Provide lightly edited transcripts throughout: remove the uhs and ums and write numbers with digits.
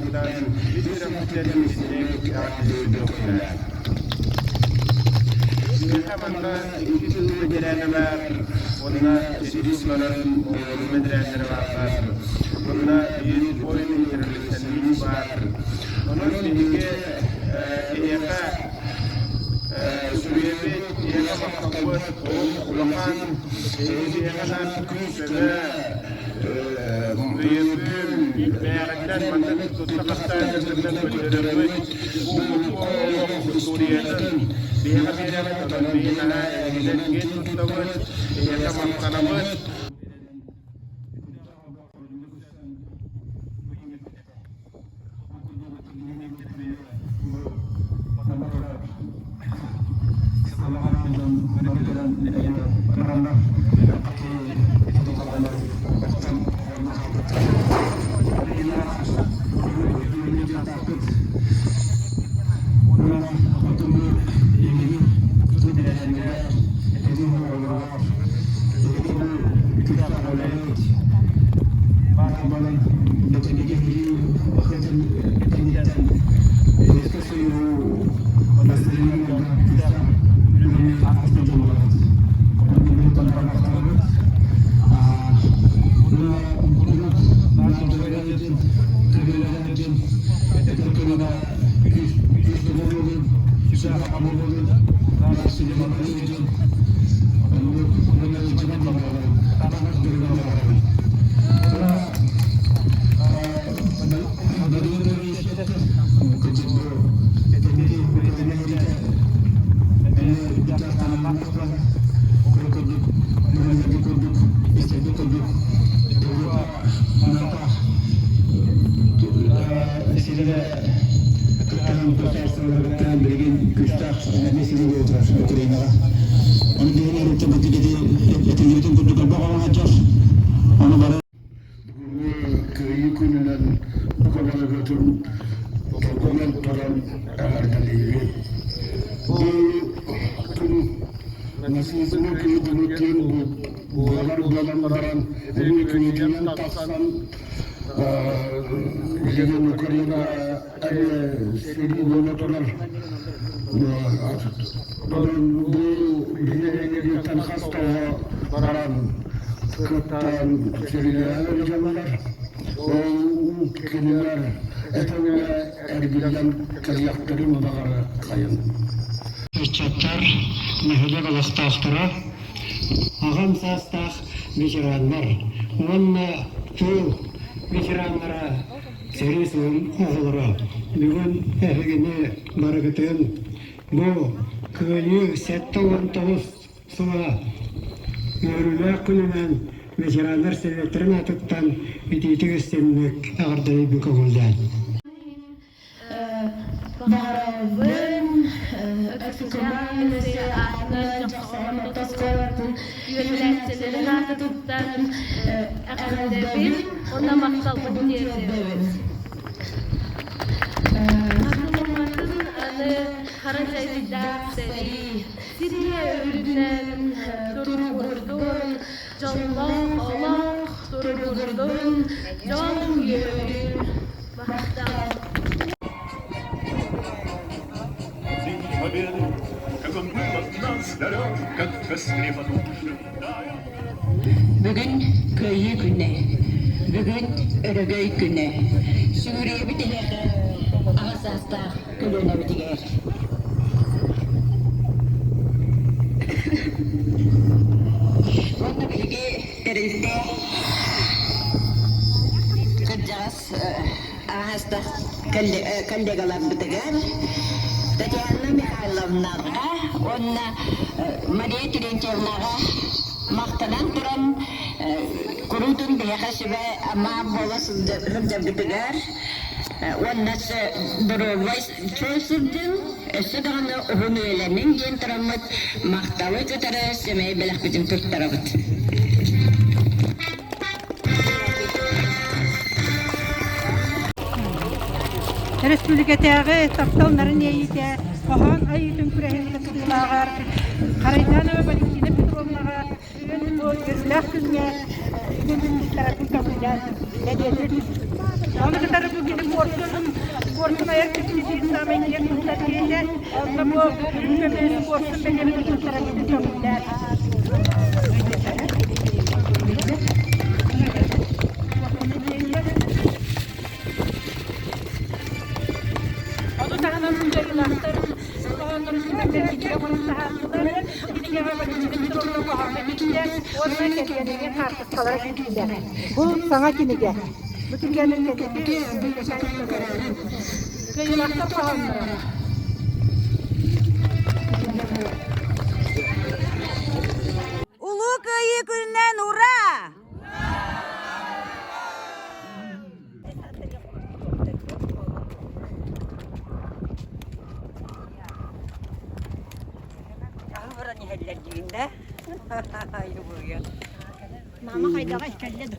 аатыттан ис сүрэхпиттэн итинник эҕэрдэлиирбин көҥүллээ. Миэхэ манна икки тыыл бэтэрээнэ баар уонна сэрии сылларын оҕолорун бэтэрээннэрэ бааллар. Манна биир воин-интернационалист баар. Онон биһиги эһиэхэ сүрүйэбит, эһиэхэ махталбыт олус улахан, эһиги биһиэхэ наар күүс-көмө, өйөбүл, бэйэҕиттэн маннык тутта-хапта сылдьаргытын көрдөрөммүт, бу урукку олох устуоруйатын биһиэхэ биэрэҕит, онон биһиги наһаа эһигинэн киэн туттабыт, эһиэхэ махтанабыт. Бүгүҥҥү Кыайыы күнүнэн бука барыгытын долгуйан туран эҕэрдэлиибин. Бу күн нацизмы кыайдыбыт диэн буолар буолан баран, эмиэ күөдьүйэн тахсан билигин Украина эмиэ сэрии буола турар. Онон бу биһиги хас да баран кыттан сэриилэһэн дьоннор, ол кинилэр этэҥҥэ эргиллэн кэлиэхтэрин баҕарыаххайын. Ыччаттар, нэһилиэк олохтоохторо, аҕам саастаах ветераннар уонна тыыл ветераннара сэрии сылын оҕолоро бүгүн эһигини барыгытын бу Кыайыы 79 сыла үөрүүлээх күнүнэн ветераннар Советтарын аатыттан итиитик истиҥник эҕэрдэлиирбин көҥүллээн. Баҕарабын Өксөкүлээх аатынан Дьохсоҕон орто оскуолатын үөрэнээччилэрин аатыттан эҕэрдэбин уонна махталбын тиэрдэбин. Хатылымматын аны хара дьайдаах сэрии сиргэ үрдүнэн туругурдун, дьоллоох олох туругурдун, дьон үөрдүн. Махтал. Бүгүн Кыайыы күнэ, бүгүн Өрөгөй күнэ. Сүгүрүйэбит эһиэхэ аҕа саастаах көлүөнэбитигэр. Уонна биһиги тэрилтэ кырдьаҕас аҕастах коллегаларбытыгар Татьяна Михайловнаҕа уонна Мария Терентьевнаҕа махтанан туран куруутун биһиэхэ сүбэ-ама буола сылдьаргытыгар уонна доруобай чөл сылдьыҥ, өссө даҕаны уһун үйэлэниҥ диэн тураммыт махталы кытары сэмэй бэлэхпитин туттарабыт. Өрөспүүбүлүкэтээҕи таптал нарын иэйиитэ хоһоон айыытын күрэһин кыттыылааҕар Харайданова Валентина Петровнаҕа бүгүн бу үөрүүлээх күҥҥэ үтүө күн туттарарын көҥүллээн бэлиэтиир. Ону кытары бу кини куорсун куорсун айар киһи саамай киэн туттар киһитэ. Онно бу үрүҥ көмүс куорсун бэлиэбин туттаран көҥүллээх. Ону таһынан дьайыылаахтар хоһооннорун түмэттэр кинигэ оҥорон таһаардылар. Кинигэҕэ Валентина Петровна хоһооно киирдэ уонна кэргэнигэр хаартыскалара киирдэ. Бу саҥа кинигэ. Бу кинигэни кэнники Кыайыылаахтар хоһоонноро. Улуу Кыайыы күнүнэн ура! Аһы баран иһэллэр диигин да? Мама хайдаҕай кэллэ да.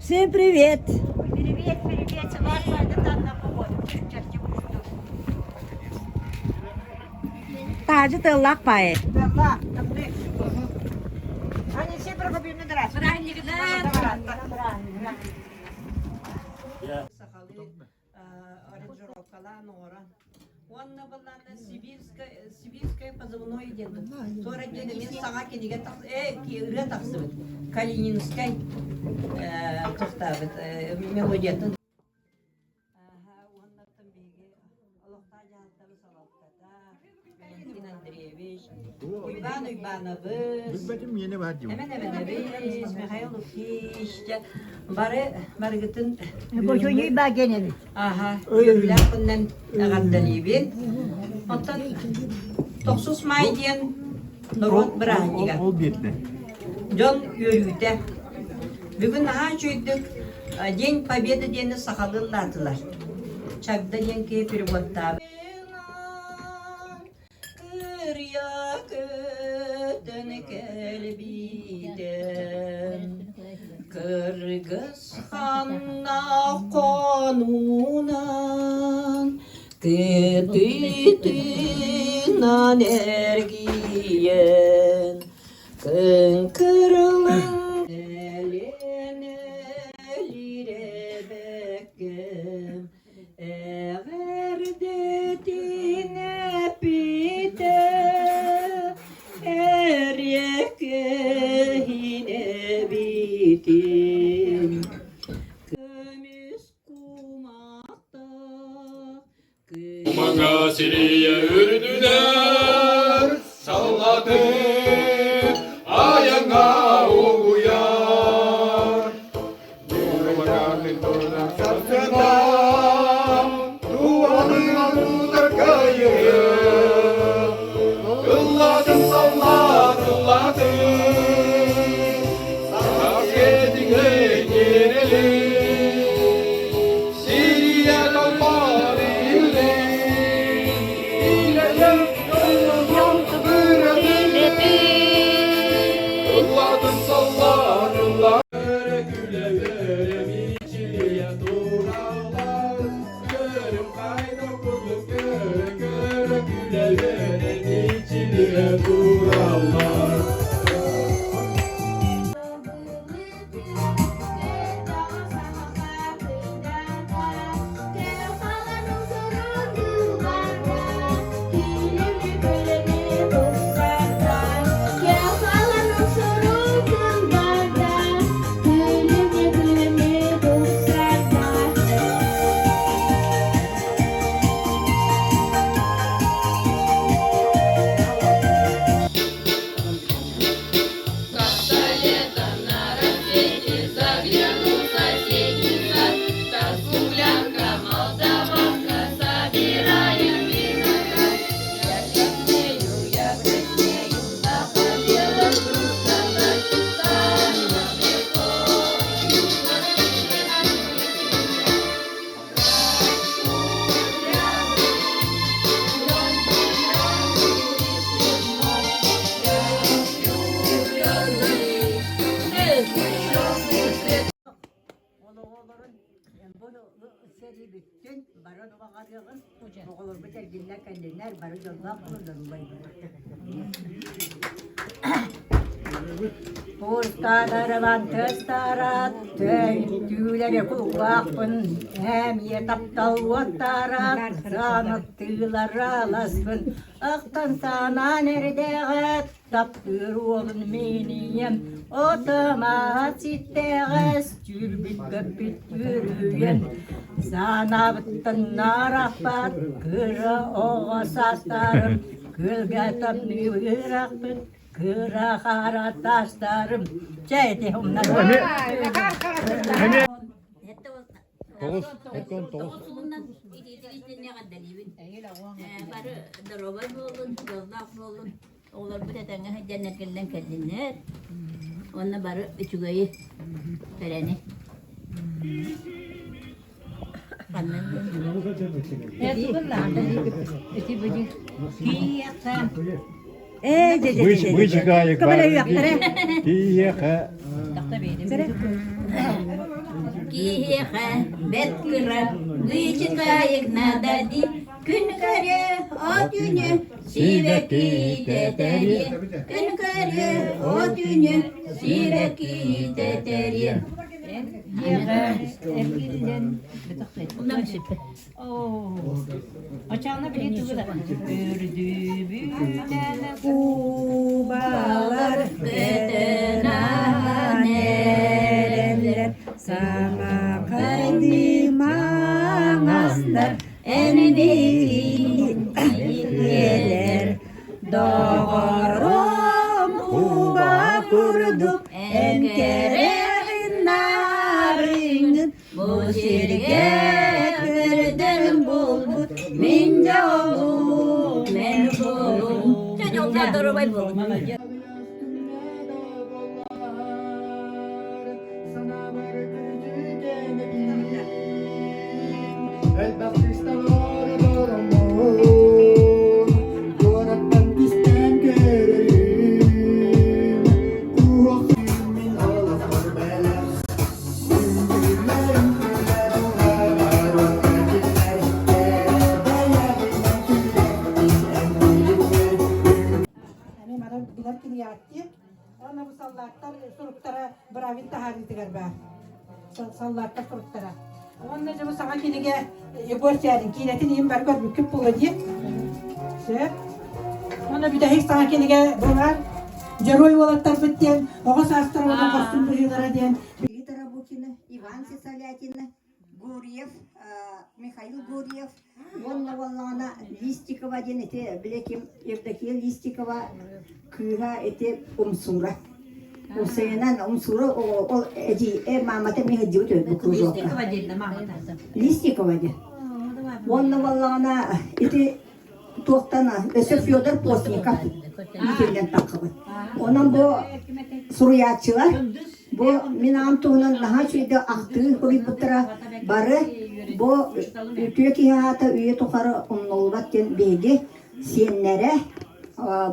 Всем привет! Привет, привет, Таажы тыллаах паайы. Сахалыы аранжировкалаан оҥорон уонна былаана сибирская сибирская позывной диэн туора диэн эмиэ саҥа кинигэ ырыа тахсыбыт Калининскай тохтаабыт мелодиятын уоннаттан биһиги олохтоох дьаһалтабыт салалтата Валентин Андреевич Уйбаан Уйбаанабыс Эмэн Эмэнэбис Михаил Лукич бары барыгытын Аха, үөрүүлээх күнүнэн эҕэрдэлиибин. Оттон тохсус маай диэн норуот бырааһынньыга. Дьон үөрүүтэ. Бүгүн наһаа үчүгэйдик День Победы диэни сахалыы ыллаатылар. Чагда диэн киһи переводтаабыт. Кырыйа көтөн кэлбитим, Кыргыз ханна хонуунан, Кытыытынан эргийэн, Кыҥкырылыҥ элиэнэлирэбэккэм, Эҕэрдэтин эппитэ эриэккэһин эбитин көмүс кумахтаах Кумаҥа сирийэ үрдүнэн саллаты айаҥа угуйар. Ыллаатын саллаат ыллаатын, Ыллаатын саллаат ыллаатын Бүттүн, бары баҕарыаҕын, оҕолорбут эргиллэн кэллиннэр, бары дьоллоох буоллар убайбыт. Пустадарабан тыстарат, түүлэри кулгаахпын, эмиэ таптал уоттарат, санаттыылараласпын, ахтан санаан эрдээҕэ, таптыыр уолун минийэм, отомаат ситтэҕэс, түүрбүт көппүт үөрүйэм, санаабыттан нарахпат, кыра оҕо саастарым, күөлгэ тамныырахпын, кыра хара тастарым. Чэ, ити умнар. 9, 79. Бары доруобай буолун, дьоллоох буолун, оҕолорбут этэҥҥэ сылдьан эргиллэн кэллиннэр уонна бары үчүгэйи, кэрэни. Вычекаек Киһиэхэ. Киһиэхэ бэт кыра вычекаек надо ди күн көрө от үнү сибэкки тэтэриэ күн көрө от үнү сибэкки тэтэриэ Очаана билин тугу Үрдүбүнэн Кубалар көтөн эрэллэр саҥа маҥастар эн билиэлэр доҕорум куба курдук эн кэрэҕин нарыҥын Бу сиргэ көрдөрүм булбут мин дьолум мен буолум. Чэ дьоллоох доруобай буолун. Элбэх кристаллары бороммун, куораттан кистээн көрөрүм. Куһох мин олохпор бэлэх. Аны манан билэр кинигэҕиттиин уонна бу саллааттар суруктара быраабын таһаарыытыгар баар. Саллааттар суруктара. Уонна дьэ бу саҥа кинигэ Егор Чээрин киинэтин иһин бары көрбүккүт буолуо дии. Сөп. Уонна бүтэһик саҥа кинигэ бу баар. Дьоруой уолаттарбыт диэн оҕо саастара уонна хорсун быһыылара диэн Лита Рабукина, Иван Сысолятина, Гурьев, Михаил Гурьев уонна буоллаҕына Листикова диэн ити били ким Евдокия Листикова кыыһа ити Умсуура. Умсуйунан Умсуура ол эдьиий маамата эмиэ сылдьыбыт үһү бу кружокка. Листикова диэн маамата. Листикова диэн. Уонна буоллаҕына ити туохтан өссө Федор Постников иитиллэн таххыбыт. Онон бу суруйааччылар бу мин аҕам туһунан наһаа үчүгэйдик ахтыы суруйбуттара бары бу үтүө киһи аата үйэ тухары умнуллубат диэн биһиги сиэннэрэ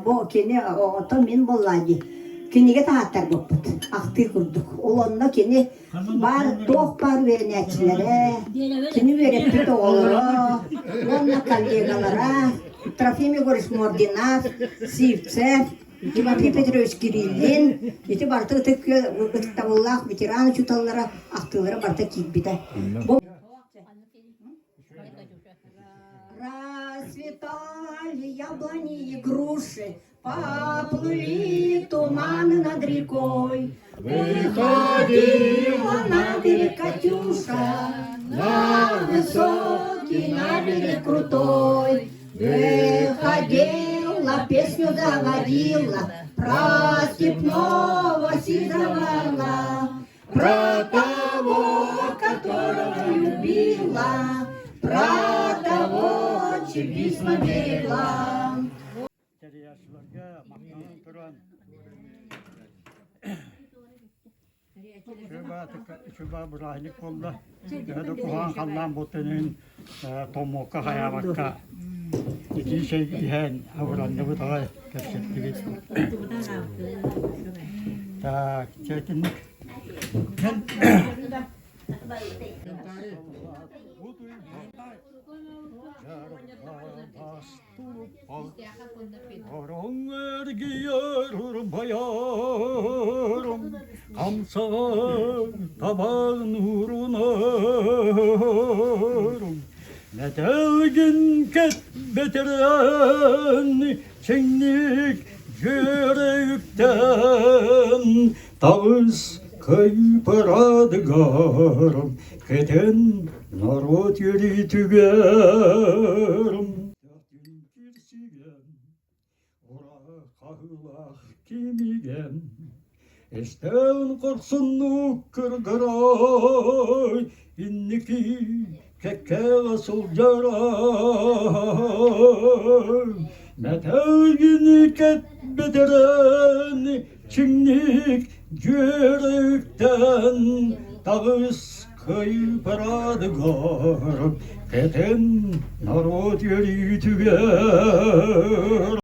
бу кини оҕото мин буоллаа дии кинигэ таһааттарбыппыт ахтыы курдук. Ол онно кини Баар туох баар үөрэнээччилэрэ, кини үөрэппит оҕолоро уонна коллегалара Трофим Егорович Мординов, Сивцев, Тимофей Петрович Кириллин ити барыта ытык ытыктабыллаах ветеран учууталлара ахтыылара барыта киирбитэ. Бу Расцветали яблони и груши, Поплыли туманы над рекой. Выходила на берег Катюша, На высокий, на берег крутой. Выходила, песню заводила Про степного сизого орла, Про того, которого любила, Про того, чьи письма берегла. Тэрийээччилэргэ махтанан туран Чуба бырааһынньык буолла. Төһө да куһаҕан халлаан буолтун иһин томмокко хайаабакка итии чэй иһэн абыранныбыт аҕай кэпсэттибит. Так, чэтинник. Орон эргийэр урбайарым, хамсаҕар табан урунарым. Мэтэлгин кэт бэтэрэн, чиҥник дьүөрэ үктэн, таҕыс кыйпырадыгар кэтэн норуот үөрүүтүгэр. Хаһыылаах кимигэн, Эстэн хорсуннук кыргырай, Инники кэккэҕэ сылдьарай. Мэтэлгини кэтбэтэрэн, Чиҥник дьүөрэ Таҕыс кыайыы парадыгар Кэтэн норуот үөрүүтүгэр.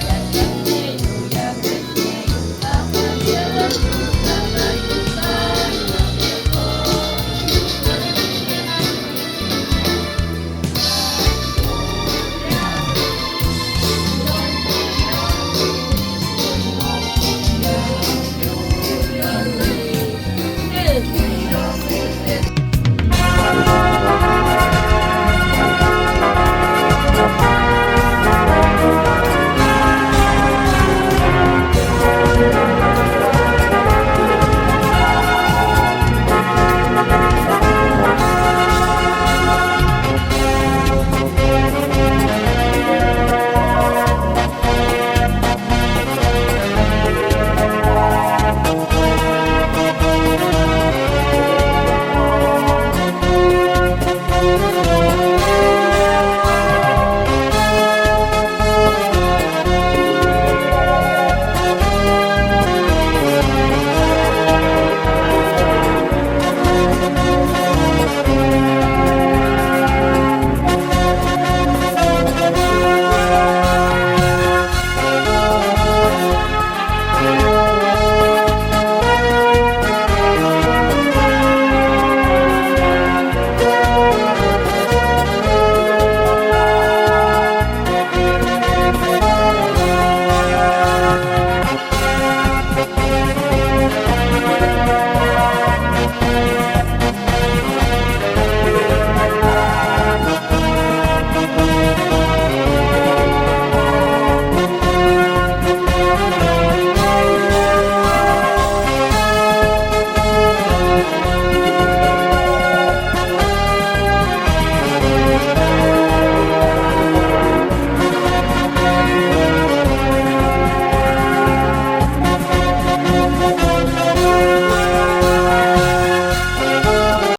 Я краснею, я краснею, а